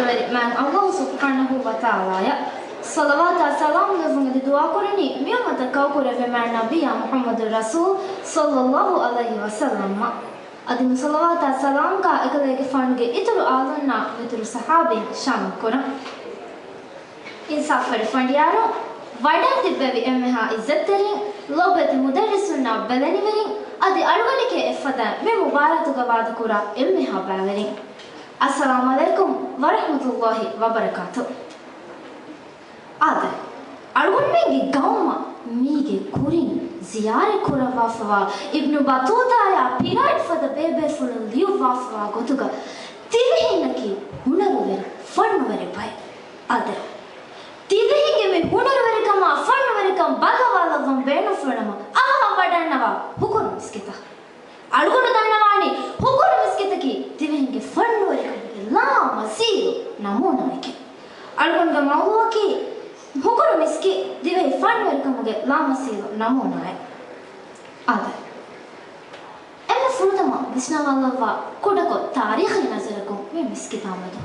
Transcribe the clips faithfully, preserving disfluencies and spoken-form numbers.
ވެރި މާތް ﷲ ސުބްޙާނަހޫ ވަތަޢާލާއަށް ޞަލަވާތާ ސަލާމް ލެއްވުން އެދި ދުޢާ ކުރަނީ މި އުއްމަތަށް ކައުކުރެއްވި މާތް ނަބިއްޔާ މުޙައްމަދު ރަސޫލް ޞައްލައްލާހު ޢަލައިހި ވަސައްލަމަށް. އަދި މި ޞަލަވާތާ ސަލާމްގާ އެކަލޭގެފާނުގެ އިތުރު އާލުންނާ މިތުރު ޞަޙާބީން ޝާމިލް ކުރަން. އިންސާފުވެރި ފަނޑިޔާރުން، ވަޑައިން ތިއްބެވި އެންމެހާ އިއްޒަތްތެރިން، ލޯބިވެތި މުދައްރިސުންނާ ބެލެނިވެރިން، އަދި އަޅުގަނޑެކޭ އެއްފަދައިން މި މުބާރާތުގަ ވާދަކުރާ އެންމެހާ ބައިވެރިން. އައްސަލާމް ޢަލައިކުމް ވަރަޙްމަތުﷲ ވަބަރަކާތު. އާދެ، އަޅުގަނޑުމެންގެ ގައުމަށް މީގެ ކުރިން ޒިޔާރަތް ކުރައްވާފަވާ އިބްނު ބަތޫތާޔާ ޕިރާތް ފަދަ ބޭބޭފުޅުން ލިޔުއްވާފަވާ ގޮތުގަ ތިވެހިންނަކީ ހުނަރުވެރި ފަންނުވެރި ބައެއް. އާދެ، ތިވެހިންގެ މި ހުނަރުވެރިކަމާ ފަންނުވެރިކަން ބައްލަވާލައްވަން ބޭނުންފުޅުނަމަ އަވަހަށް ވަޑަންނަވާ ހުކުރު މިސްކިތަށް. އަޅުގަނޑު ދަންނަވާނީ ހުކުރު މިސްކިތަކީ ތިވެހިންގެ ފަންނުވެރިކަމުގެ ލާ މަސީލު ނަމޫނާއެކޭ. އަޅުގަނޑުގެ މައުޟޫޢަކީ ހުކުރު މިސްކިތް ދިވެހި ފަންނުވެރިކަމުގެ ލާ މަސީލު ނަމޫނާއެއް. އާދެ، އެންމެ ފުރަތަމަ ވިސްނަވާލައްވާ ކުޑަކޮށް ތާރީޚީ ނަޒަރަކުން މި މިސްކިތާމެދު.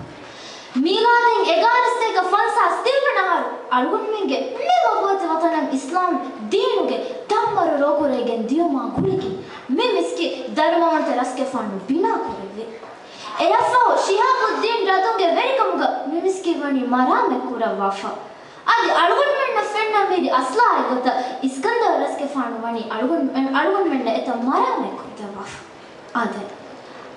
މީލާދީން އެގާރަސްތޭކަ ފަންސާސް ތިންވަނަ އަހަރު އަޅުގަނޑުމެންގެ މި ލޮބުވެތި ވަޠަނަށް އިސްލާމް ދީނުގެ ތަންމަރު ރޯކުރެވިގެން ދިޔުމާ ގުޅިގެން މި މިސްކިތް ދަރުމަވަންތަ ރަސްގެފާނު ބިނާ ކުރެއްވި. އެއަށްފަހު ޝިހާބުއްދީން ރަދުންގެ ވެރިކަމުގަ މި މިސްކިތް ވަނީ މަރާމާތް ކުރައްވާފަ. އަދި އަޅުގަނޑުމެންނަށް ފެންނަ މިރި އަސްލާއި ގޮތަށް އިސްކަންދަރު ރަސްގެފާނު ވަނީ އަޅުގަނޑު، އަޅުގަނޑުމެންނަށް އެތައް މަރާމާތް ކުރިތައްވާފަ. އާދެ،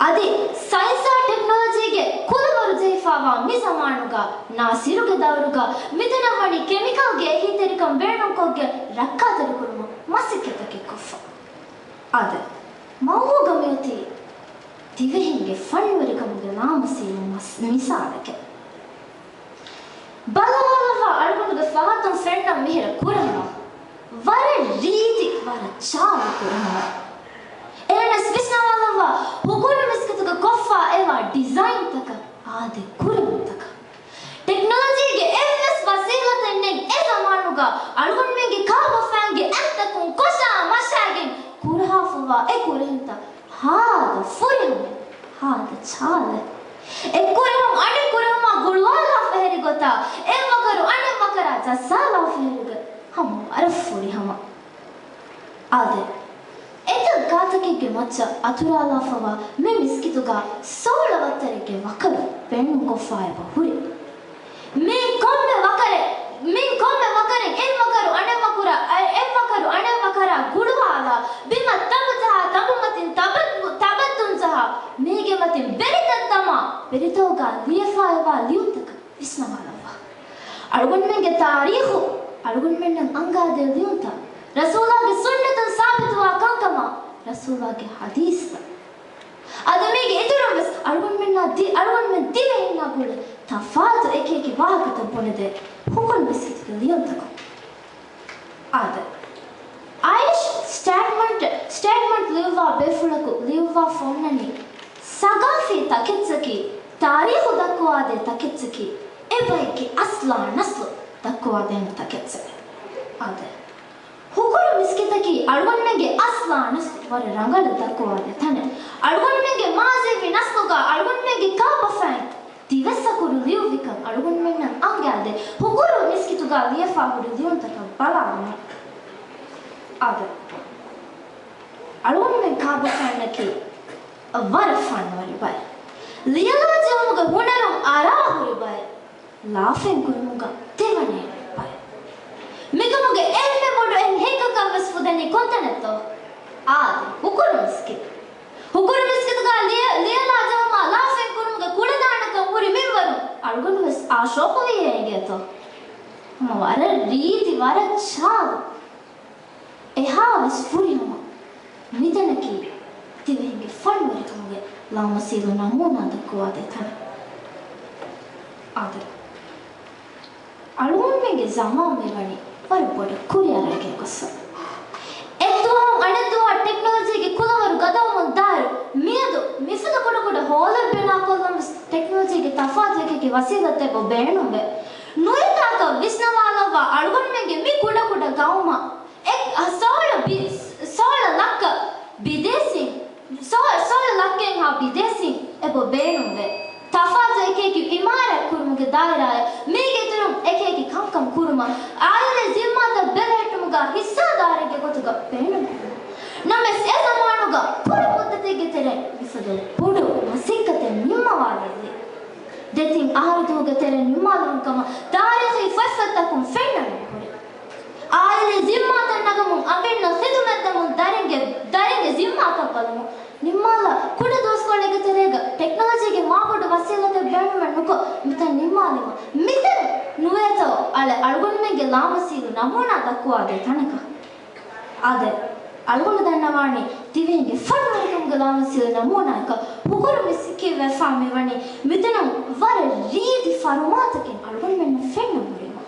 އަދި ސައިންސާ ޓެކްނޮލޮޖީގެ ކުލަވަރު ޖެހިފާވާ މި ޒަމާނުގަ ނާސިރުގެ ދައުރުގަ މިތަނަށް ވަނީ ކެމިކަލްގެ އެހީތެރިކަން ބޭނުންކޮށްގެން ރައްކާތެރިކުރުމަށް މަސައްކަތްތަކެއް ކޮށްފަ. އާދެ، މައުޟޫޢުގަ މިއޮތީ ތިވެހިންގެ ފަންނުވެރިކަމުގެ ލާމަސީލު މަސް-، މިސާލެކޭ. ބަލަވާލައްވާ އަޅުގަނޑުގެ ފަހަތުން ފެންނަ މިހިރަ ކުރެހުމަށް ވަރަށް ރީތި، ވަރަށް ޗާލު ކުރެހުމެއް. އެހެނަސް ވިސްނަވާލައްވާ ހުކުރު މިސްކިތުގަ ކޮށްފާ އެވާ ޑިޒައިންތަކަށް އާދެ ކުރެހުންތަކަށް. ޓެކްނޮލޮޖީގެ އެއްވެސް ވަސީލަތެއް ނެތް އެ ޒަމާނުގަ އަޅުގަނޑުމެންގެ ކާބަފައިންގެ އަތްތަކުން ކޮށާ މަށާގެން ކުރަހާފަވާ އެ ކުރެހުންތައް ހާދަ ފުރިހަމަ، ހާދަ ޗާލެއް. އެ ކުރެހުން އަނެއް ކުރެހުމާ ގުޅުވާލާފަ ހެރި ގޮތާ، އެއް ވަކަރު އަނެއް ވަކަރާ ޖައްސާލާފަ ހެރިގެ ހަމަ ވަރަށް ފުރިހަމަ. އާދެ، އެތައް ގާތަކެއްގެ މައްޗަށް އަތުރާލާފަވާ މި މިސްކިތުގަ ސޯޅަ ވައްތަރެއްގެ ވަކަރު ބޭނުންކޮށްފައިބަ ހުރި. މި ކޮންމެ ވަކަރެއް، މި ކޮންމެ ވަކަރެއް އެއް ވަކަރު އަނެއް ވަކުރަ، އެއް ވަކަރު އަނެއް ވަކަރާ ގުޅުވާލާ، ބިމަށް ތަނބު ޖަހާ، ތަނބުމަތިން ތަބައްދު، ތަބައްދުން ޖަހާ، މީގެ މަތިން ބެރިތައް ދަމާ، ބެރިތަކުގަ ލިޔެފައިވާ ލިޔުންތަކަށް ވިސްނަވާލައްވާ. އަޅުގަނޑުމެންގެ ތާރީޚު، އަޅުގަނޑުމެންނަށް އަންގާދޭ ލިޔުންތައް، ރަސޫލާގެ ސުންނަތުން ސާބިތުވާ ކަންކަމާ، ރަސޫލާގެ ޙަދީޘްތައް. އަދި މީގެ އިތުރުން ވެސް އަޅުގަނޑުމެންނާ ދި-، އަޅުގަނޑުމެން ދިވެހިންނާ ގުޅޭ ތަފާތު އެކި އެކި ވާހަކަތައް ބުނެދޭ ހުކުރު މިސްކިތުގެ ލިޔުންތަކުން. އާދެ، އައިޝް ސްޓޭޓްމަންޓް، ސްޓޭޓްމަންޓް ލިޔުއްވާ ބޭފުޅަކު ލިޔުއްވާފަ އޮންނަނީ ސަގާފީ ތަކެއްޗަކީ، ތާރީޚު ދައްކުވާދޭ ތަކެއްޗަކީ، އެބައެއްގެ އަސްލާ ނަސްލު ދައްކުވާދޭނެ ތަކެއްޗެއް. އާދެ، ހުކުރު މިސްކިތަކީ އަޅުގަނޑުމެންގެ އަސްލާ ނަސްލު ވަރަށް ރަނގަޅަށް ދައްކުވާދޭ ތަނެއް. އަޅުގަނޑުމެންގެ މާޒީވި ނަސްލުގަ އަޅުގަނޑުމެންގެ ކާބަފައިން ތި ވެސް ހުކުރު ލިޔުއްވިކަން އަޅުގަނޑުމެންނަށް އަންގާދޭ ހުކުރު މިސްކިތުގަ ލިޔެފާ ހުރި ލިޔުންތަކަށް ބަލާލުމަށް. އާދެ، އަޅުގަނޑުމެން ކާބަފައިންނަކީ ވަރަށް ފަންނުވެރި ބައެއް. ލިޔަލާ ޖެހުމުގެ ހުނަރުން އަރާ ހުރި ބައެއް. ލާފައިން ކުރުމުގަ ތެވަނޭ ބައެއް. މިކަމުގެ އެންމެ ބޮޑު އެއް ހެއްކަކަށް ވެސް ފުދެނީ ކޮންތަނެއްތޯ؟ އާދެ، ހުކުރު މިސްކިތް. ހުކުރު މިސްކިތުގަ ލިޔަ-، ލިޔަލާ ޖެހުމާ ލާފައިން ކުރުމުގެ ކުޅަދާނަކަން ހުރި މިންވަރު އަޅުގަނޑު ވެސް އާ ޝޯކުވިއޭ އިނގޭތޯ؟ ހަމަ ވަރަށް ރީތި، ވަރަށް ޗާލު. އެހާވެސް ފުރިހަމަ މިތަނަކީ ތިވެހިންގެ ފަންވެރިކަމުގެ ލާމަސީލު ނަމޫނާ ދައްކުވާދޭ ތަނެއް. އާދެ، އަޅުގަނޑުމެންގެ ޒަމާން މިވަނީ ވަރަށް ބޮޑަށް ކުރިއަރައިގެން ގޮއްސަ. އެއްދުވަހުން އަނެއްދުވަހަށް ޓެކްނޮލޮޖީގެ ކުލަވަރު ގަދަވަމުން ދާއިރު، މިއަދު މިފަދަ ކުޑަކުޑަ ހޯލެއް ބިނާކޮށްލަން ވެސް ޓެކްނޮލޮޖީގެ ތަފާތު އެކިއެކި ވަސީލަތްތައް އެބަ ބޭނުންވޭ. ނުވަތަކަށް ވިސްނަވާލައްވާ އަޅުގަނޑުމެންގެ މި ކުޑަކުޑަ ގައުމަށް އެ، ސޯޅަ ބި-، ސޯޅަ ލައްކަ ބިދޭސީން، ސޯ-، ސޯޅަ ލައްކައެއްހާ ބިދޭސީން އެބަ ބޭނުންވޭ. ތަފާތު އެކިއެކި އިމާރާތް ދާއިރާއެއް. މީގެ އިތުރުން އެކިއެކި ކަންކަން ކުރުމަށް، އާއިލީ ޒިންމާތައް ބެލެހެއްޓުމުގަ ހިއްސާދާރެއްގެ ގޮތުގަ ބޭނުންކުރުމަށް. ނަމަވެސް، އެ ޒަމާނުގަ ކުރު މުއްދަތެއްގެ ތެރެއިން މިފަދަ ބޮޑު މަސައްކަތެއް ނިންމަވާލެއްވި. ދެތިން އަހަރު ދުވަހުގެ ތެރެއިން ނިންމާލުމުން ކަމަށް ތާރީޚީ ފޮތްފޮތްތަކުން ފެންނަން ހުރޭ. އާއިލީ ޒިންމާތައް ނަގަމުން އަނބިންނަށް ޚިދުމަތްދެމުން ދަރިންގެ، ދަރިންގެ ޒިންމާތައް ބަލަމުން. ނިންމާލާ ކުޑަ ދުވަސްކޮޅެއްގެ ތެރޭގަ ޓެކްނޮލޮޖީގެ މާބޮޑު ވަސީލަތެއް ބޭނުމެއް ނުކޮށް، މިތަން ނިންމާލީމަ. މިތަން ނުވޭތޯ އަޅެ އަޅުގަނޑުމެންގެ ލާމަސީލު ނަމޫނާ ދައްކުވާދޭ ތަނަކަށް. އާދެ، އަޅުގަނޑު ދަންނަވާނީ ތިވެހިންގެ ފަންނުވެރިކަމުގެ ލާމަސީލު ނަމޫނާއަކަށް. ހުކުރު މިސްކިތްވެފާ މިވަނީ މިތަނުން ވަރަށް ރީތި ފަރުމާތަކެއް އަޅުގަނޑުމެންނަށް ފެންނަން ހުރީމަ.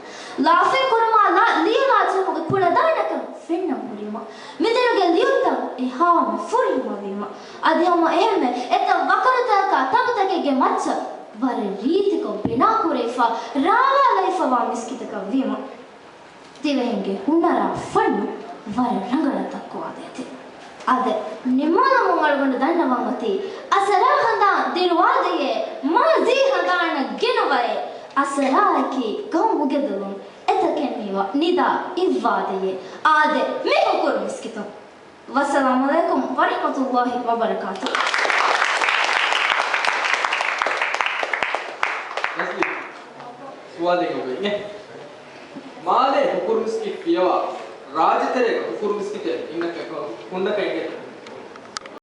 ލާފަތް ކުރުމާ ލާ، ލިޔުލާ ޖެހުމުގެ ކުޅަދާނަކަން ފެންނަން ހުރީމަ. މިތަނުގެ ލިޔުންތައް އެހާމެ ފުރިހަމަވީމަ. އަދި ހަމަ އެހެންމެ އެތައް ވަކަރުތަކާ ތަނބުތަކެއްގެ މައްޗަށް ވަރަށް ރީތިކޮށް ބިނާކުރެވިފާ ރާވާލައިފަވާ މިސްކިތަކަށް ވީމަ. ތިވެހިންގެ ހުނަރާ ފަންނު ވަރަށް ރަނގަޅަށް ދައްކުވާދޭތި. އާދެ، ނިންމާލަމުން އަޅުގަނޑު ދަންނަވަން އޮތީ، އަސަރާ ހަނދާން ދިރުވާދެޔޭ، މާޒީ ހަނދާނަށް ގެނުވައޭ، އަސަރާއަކީ ގައުމުގެ ދުލުން، އެތަކެއް މިވާ ނިދާ އިއްވާދެޔޭ. އާދެ، މި ހުކުރު މިސްކިތުން. ވައްސަލާމު ޢަލައިކުމް ވަރަޙްމަތުﷲި ވަބަރަކާތުހު. ނަޒްލީ، ސުވާލެއް އޮވޭ. މާލޭ ހުކުރު މިސްކިތް ފިޔަވާ، ރާއްޖެތެރޭގަ ހުކުރު މިސްކިތެއް އިންނަކަށް ހުންނަކަށް އެނގޭތަ؟